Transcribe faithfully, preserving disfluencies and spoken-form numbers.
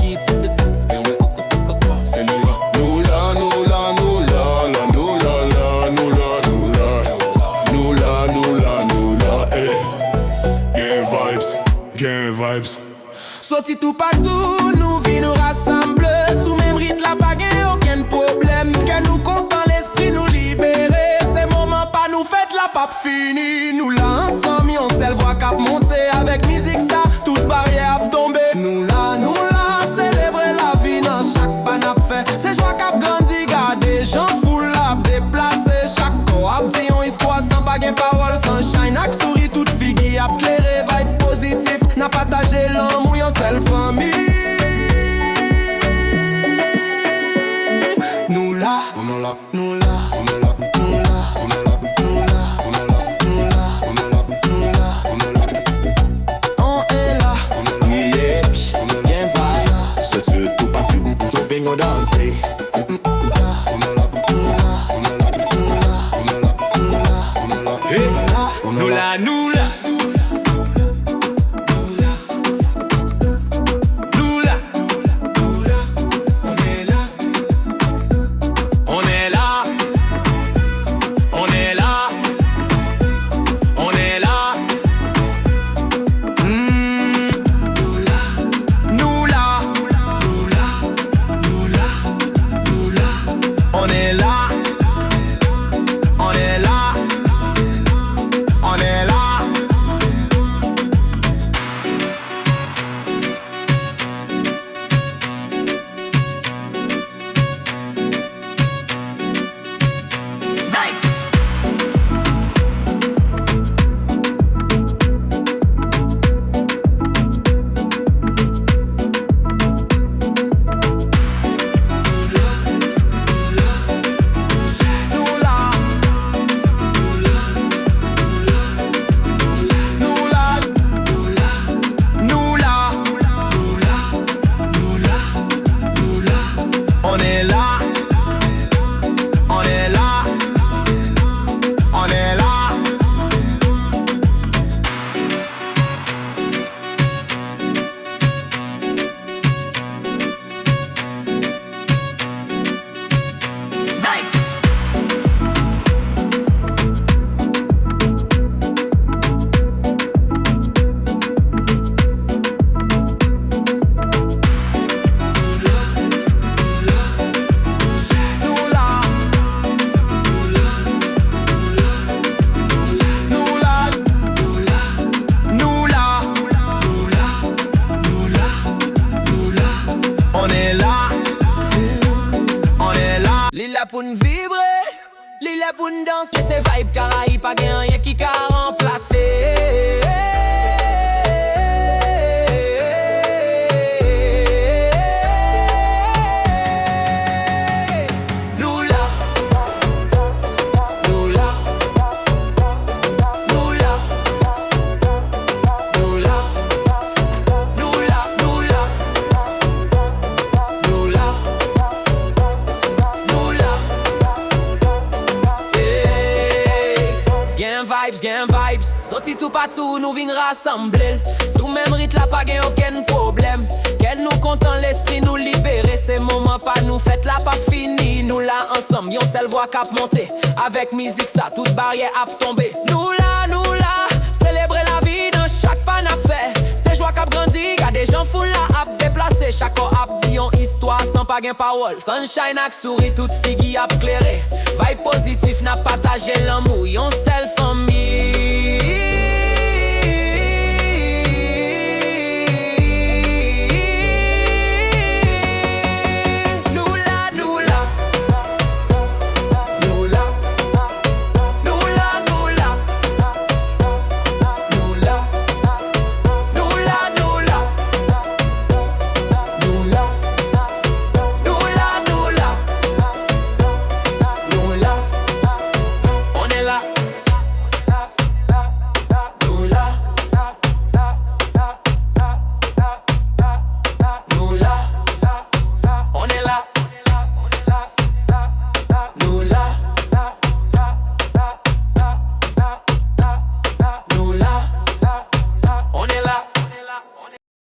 G, put the tax, man. Se nou la. Nou la, nou la, nou la, la, nou la, la, nou la, nou la. Nou la, nou la, nou la, eh. Gen vibes, gen vibes. Soti toupatou, nou vin nou rasanble. Sou menm rit la, pa gen okenn pwoblèm. Kè nou kontan, lespri nou libere. Se moman pa nou, fèt la p ap fini. Nou la ansanm, yon sèl vwa k ap monte. Avèk mizik sa, tout baryè ap tonbe. Nou la, nou la, selebre lavi nan chak pa n ap fè. Se jwa k ap grandi, gade jan foul la ap deplase. Chak kò ap di yon istwa san pa gen pawòl. Sunshine ak souri, tout figi ap klere. Vibe pozitif, n ap pataje lanmou, yon sèl fanmi. Nou la, nou la, nou la, nou la, nou la, nou la, nou la, nou la, nou la, nou la, nou la, nou la. On est là, wi, yeah, gen vibe. Soti toupatou, nou vin nou danse. Hey, nou la, nou la. Nou la, nou la, on est là. On est là, on est là, on est là. Hmm. Nou la, nou la, nou la, nou la, nou la. On est là, on est là, on est là. Nou la, nou la, nou la, nou la, nou la. On est là, on est là, on est là. Nou la, nou la, nou la, nou la, nou la, nou la. On est là, on est là. Li la pou n vibre, li la pou n danse. Se vibe Karayib, pa gen anyen ki ka ranplase. Nou la, nou la, nou la, nou la, nou la, nou la, nou la, nou la, nou la, nou la. Hey. Gen vibes, gen vibes. Soti toupatou, nou vin rasanble l. Sou menm rit la, pa gen okenn pwoblèm. Kè nou kontan, lespri nou libere. Se moman pa nou, fèt la p ap fini. Nou la ansanm, yon sèl vwa k ap monte. Avèk mizik sa, tout baryè ap tonbe. Nou la, nou la, selebre lavi nan chak pa n ap fè. Se jwa k ap grandi, gade jan foul la ap deplase. Chak kò ap di yon istwa san pa gen pawòl. Sunshine ak souri, tout figi ap klere. Vibe pozitif, n ap pataje lanmou, yon sèl fanmi.